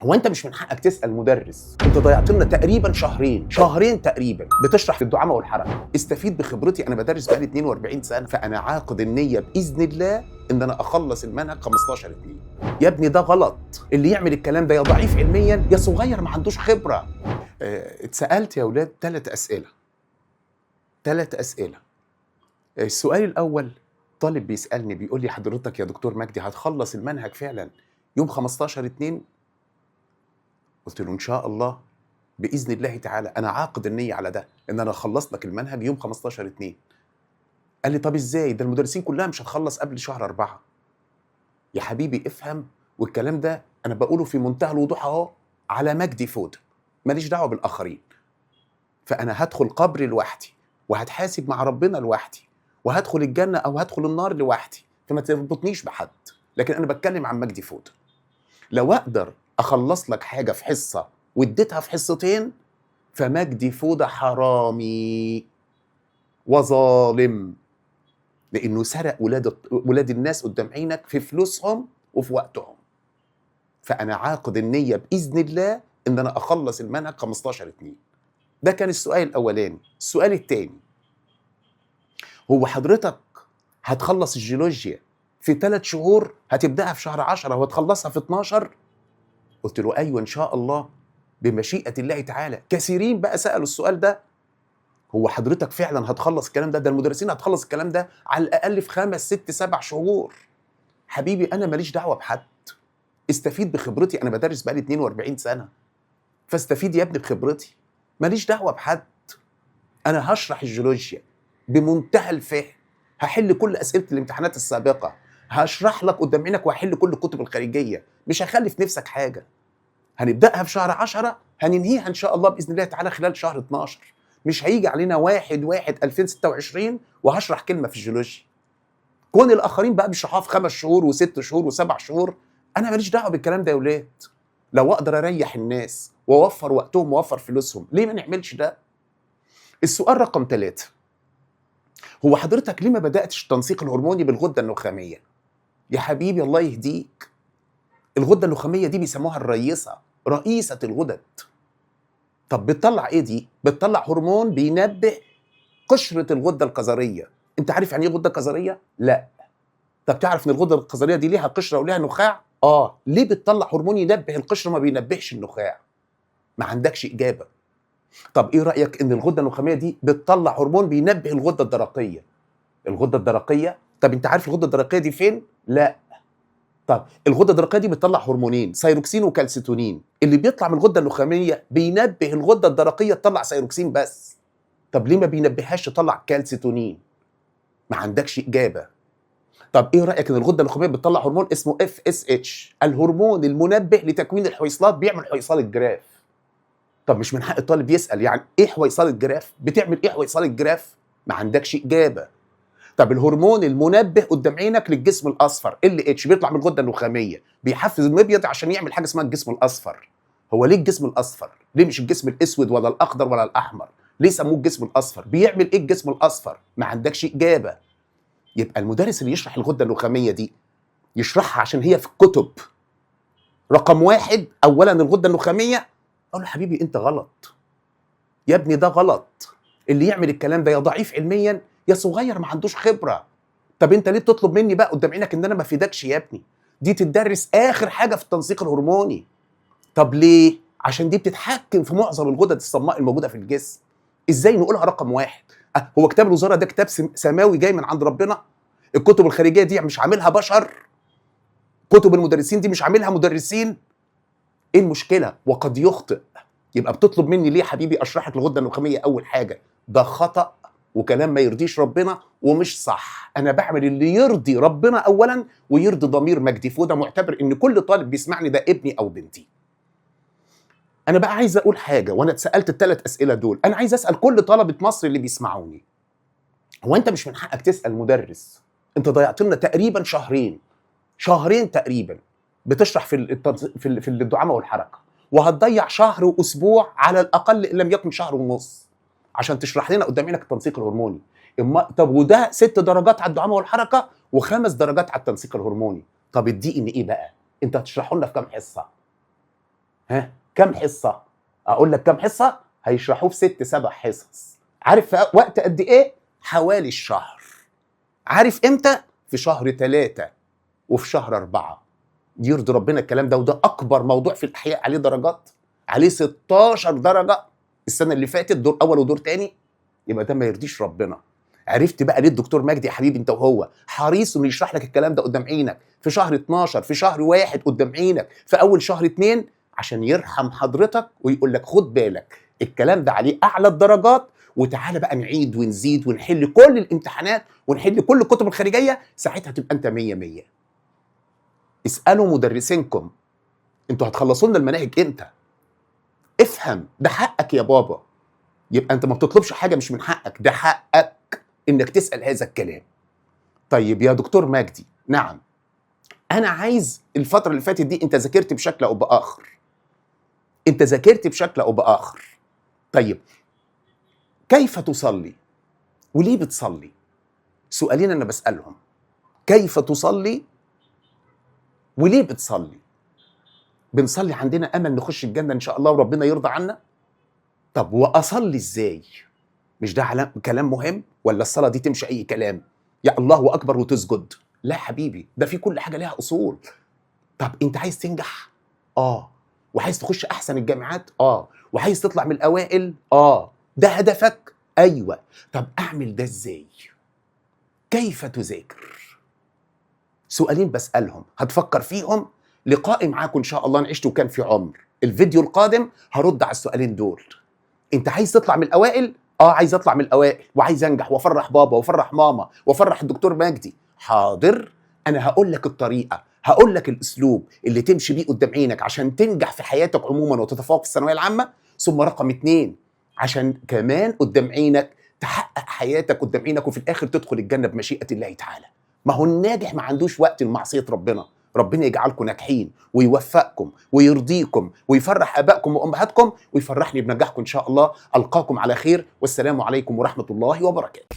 هو انت مش من حقك تسال مدرس؟ انت ضيعت لنا تقريبا شهرين تقريبا بتشرح في الدعامه والحركة. استفيد بخبرتي، انا بدرس بقالي 42 سنة، فانا عاقد النية باذن الله ان انا اخلص المنهج 15/2. يا ابني ده غلط، اللي يعمل الكلام ده يا ضعيف علميا يا صغير ما عندوش خبره. اتسالت يا اولاد 3 اسئلة. 3 اسئلة. السؤال الاول طالب بيسالني بيقول لي حضرتك يا دكتور مجدي هتخلص المنهج فعلا يوم 15/2؟ قلت له ان شاء الله باذن الله تعالى، انا عاقد النية على ده ان انا اخلص لك المنهج يوم 15/2. قال لي طب ازاي؟ ده المدرسين كلها مش هتخلص قبل شهر 4. يا حبيبي افهم، والكلام ده انا بقوله في منتهى الوضوح اهو على مجدي فوده، ماليش دعوه بالاخرين. فانا هدخل قبري لوحدي وهتحاسب مع ربنا لوحدي وهدخل الجنة او هدخل النار لوحدي، فما تربطنيش بحد. لكن انا بتكلم عن مجدي فوده. لو اقدر اخلص لك حاجة في حصة واديتها في حصتين، فمجدي فوده حرامي وظالم، لانه سرق ولاد الناس قدام عينك في فلوسهم وفي وقتهم. فانا عاقد النية باذن الله ان انا اخلص المنهج 15/2. ده كان السؤال الاولاني. السؤال الثاني، هو حضرتك هتخلص الجيولوجيا في 3 شهور، هتبداها في شهر 10 وهتخلصها في 12؟ قلت له ايوه ان شاء الله بمشيئة الله تعالى. كثيرين بقى سالوا السؤال ده، هو حضرتك فعلا هتخلص الكلام ده؟ ده المدرسين هتخلص الكلام ده على الاقل في 5 6 7 شهور. حبيبي انا ماليش دعوه بحد، استفيد بخبرتي، انا بدرس بقالي 42 سنة، فاستفيد يا ابني بخبرتي، ماليش دعوه بحد. انا هشرح الجيولوجيا بمنتهى الفهم، هحل كل اسئلة الامتحانات السابقة، هشرح لك قدام عينك وهحل كل الكتب الخارجية، مش هخلي في نفسك حاجة. هنبداها في شهر 10، هننهيها ان شاء الله باذن الله تعالى خلال شهر 12. مش هيجي علينا 1/1/2026 وهشرح كلمة في الجيولوجيا. كون الاخرين بقى بيشرحوها في 5 شهور و6 شهور و7 شهور، انا ماليش دعوه بالكلام ده يا ولاد. لو اقدر اريح الناس واوفر وقتهم واوفر فلوسهم، ليه ما نعملش ده؟ السؤال رقم 3، هو حضرتك ليه ما بداتش التنسيق الهرموني بالغده النخاميه؟ يا حبيبي الله يهديك، الغدة النخاميه دي بيسموها الرئيسة، رئيسه الغدد. طب بتطلع ايه دي؟ بتطلع هرمون بينبه قشرة الغدة الكظريه. انت عارف يعني ايه غده كظريه؟ لا. طب تعرف ان الغدة الكظريه دي ليها قشرة وليها نخاع؟ اه. ليه بتطلع هرمون ينبه القشرة ما بينبهش النخاع؟ ما عندكش اجابه. طب ايه رايك ان الغدة النخاميه دي بتطلع هرمون بينبه الغدة الدرقية؟ الغدة الدرقية، طب انت عارف الغدة الدرقية دي فين؟ لا. طب الغدة الدرقية دي بتطلع هرمونين، ثيروكسين وكالسيتونين. اللي بيطلع من الغدة النخاميه بينبه الغدة الدرقية تطلع ثيروكسين بس. طب ليه ما بينبههاش تطلع كالسيتونين؟ ما عندكش اجابه. طب ايه رايك ان الغدة النخاميه بتطلع هرمون اسمه FSH، الهرمون المنبه لتكوين الحويصلات، بيعمل حويصله جراف. طب مش من حق الطالب يسال يعني ايه حويصله جراف؟ بتعمل ايه حويصله جراف؟ ما عندكش اجابه. طب الهرمون المنبه قدام عينك للجسم الاصفر LH، بيطلع من الغدة النخاميه، بيحفز المبيض عشان يعمل حاجة اسمها الجسم الاصفر. هو ليه الجسم الاصفر؟ ليه مش الجسم الاسود ولا الاخضر ولا الاحمر؟ ليه سموه الجسم الاصفر؟ بيعمل ايه الجسم الاصفر؟ ما عندكش اجابه. يبقى المدرس اللي يشرح الغدة النخاميه دي يشرحها عشان هي في الكتب رقم 1 اولا الغدة النخاميه، اقول له حبيبي انت غلط يا ابني، ده غلط. اللي يعمل الكلام ده يا ضعيف علميا يا صغير ما عندوش خبره. طب انت ليه بتطلب مني بقى قدام عينك ان انا ما افيدكش يا ابني؟ دي تدرس اخر حاجة في التنسيق الهرموني. طب ليه؟ عشان دي بتتحكم في معظم الغدد الصماء الموجودة في الجسم. ازاي نقولها رقم 1؟ هو كتاب الوزارة ده كتاب سماوي جاي من عند ربنا؟ الكتب الخارجية دي مش عاملها بشر؟ كتب المدرسين دي مش عاملها مدرسين؟ ايه المشكلة؟ وقد يخطئ. يبقى بتطلب مني ليه يا حبيبي اشرح لك الغدة النخاميه اول حاجة؟ ده خطأ وكلام ما يرضيش ربنا ومش صح. انا بعمل اللي يرضي ربنا اولا ويرضي ضمير مجدي فوده، معتبر ان كل طالب بيسمعني ده ابني او بنتي. انا بقى عايز اقول حاجة، وانا اتسالت ال3 اسئلة دول، انا عايز اسال كل طلبه مصر اللي بيسمعوني، هو انت مش من حقك تسال مدرس؟ انت ضيعت لنا تقريبا شهرين تقريبا بتشرح في الدعامه والحركة، وهتضيع شهر واسبوع على الاقل ان لم يكن شهر ونص عشان تشرح لنا قدام عينك التنسيق الهرموني. طب وده 6 درجات على الدعامه والحركة و5 درجات على التنسيق الهرموني. طب ال DNA بقى انت هتشرحه لنا في كام حصة؟ ها كم حصة؟ اقول لك كم حصة؟ هيشرحوه في 6 7 حصص. عارف في وقت قد ايه؟ حوالي الشهر. عارف امتى؟ في شهر 3 وفي شهر 4. يرضي ربنا الكلام ده؟ وده اكبر موضوع في الاحياء، عليه درجات، عليه 16 درجه السنة اللي فاتت، دور اول ودور تاني. يبقى ده ما يرضيش ربنا. عرفت بقى ليه الدكتور مجدي يا حبيبي انت وهو حريص انه يشرح لك الكلام ده قدام عينك في شهر 12، في شهر 1 قدام عينك، في اول شهر 2، عشان يرحم حضرتك ويقول لك خد بالك الكلام ده عليه اعلى الدرجات، وتعالى بقى نعيد ونزيد ونحل كل الامتحانات ونحل كل الكتب الخارجية، ساعتها تبقى انت 100 100. اسالوا مدرسينكم انتوا هتخلصوا لنا المناهج امتى؟ افهم ده حقك يا بابا. يبقى انت ما بتطلبش حاجة مش من حقك، ده حقك انك تسال هذا الكلام. طيب يا دكتور مجدي، نعم، انا عايز الفترة اللي فاتت دي انت ذاكرت بشكل او باخر، انت ذاكرت بشكل او باخر. طيب كيف تصلي وليه بتصلي؟ سؤالين انا بسالهم، كيف تصلي وليه بتصلي؟ بنصلي عندنا امل نخش الجنة ان شاء الله وربنا يرضى عنا. طب واصلي ازاي؟ مش ده كلام مهم؟ ولا الصلاة دي تمشي اي كلام؟ يا الله اكبر وتسجد؟ لا حبيبي، ده في كل حاجة ليها اصول. طب انت عايز تنجح؟ وعايز تخش احسن الجامعات؟ وعايز تطلع من الاوائل؟ ده هدفك؟ ايوه. طب اعمل ده ازاي؟ كيف تذاكر؟ سؤالين بسالهم هتفكر فيهم. لقائي معاكم ان شاء الله ان عشت وكان في عمر. الفيديو القادم هرد على السؤالين دول. انت عايز تطلع من الاوائل؟ عايز اطلع من الاوائل وعايز انجح وافرح بابا وافرح ماما وافرح الدكتور مجدي. حاضر، انا هقول لك الطريقة، هقول لك الاسلوب اللي تمشي بيه قدام عينك عشان تنجح في حياتك عموما وتتفوق في الثانوية العامة. ثم رقم 2، عشان كمان قدام عينك تحقق حياتك قدام عينك وفي الاخر تدخل الجنة بمشيئة الله تعالى. ما هو الناجح ما عندوش وقت لمعصية ربنا. ربنا يجعلكم ناجحين ويوفقكم ويرضيكم ويفرح ابائكم وامهاتكم ويفرحني بنجاحكم ان شاء الله. القاكم على خير، والسلام عليكم ورحمة الله وبركاته.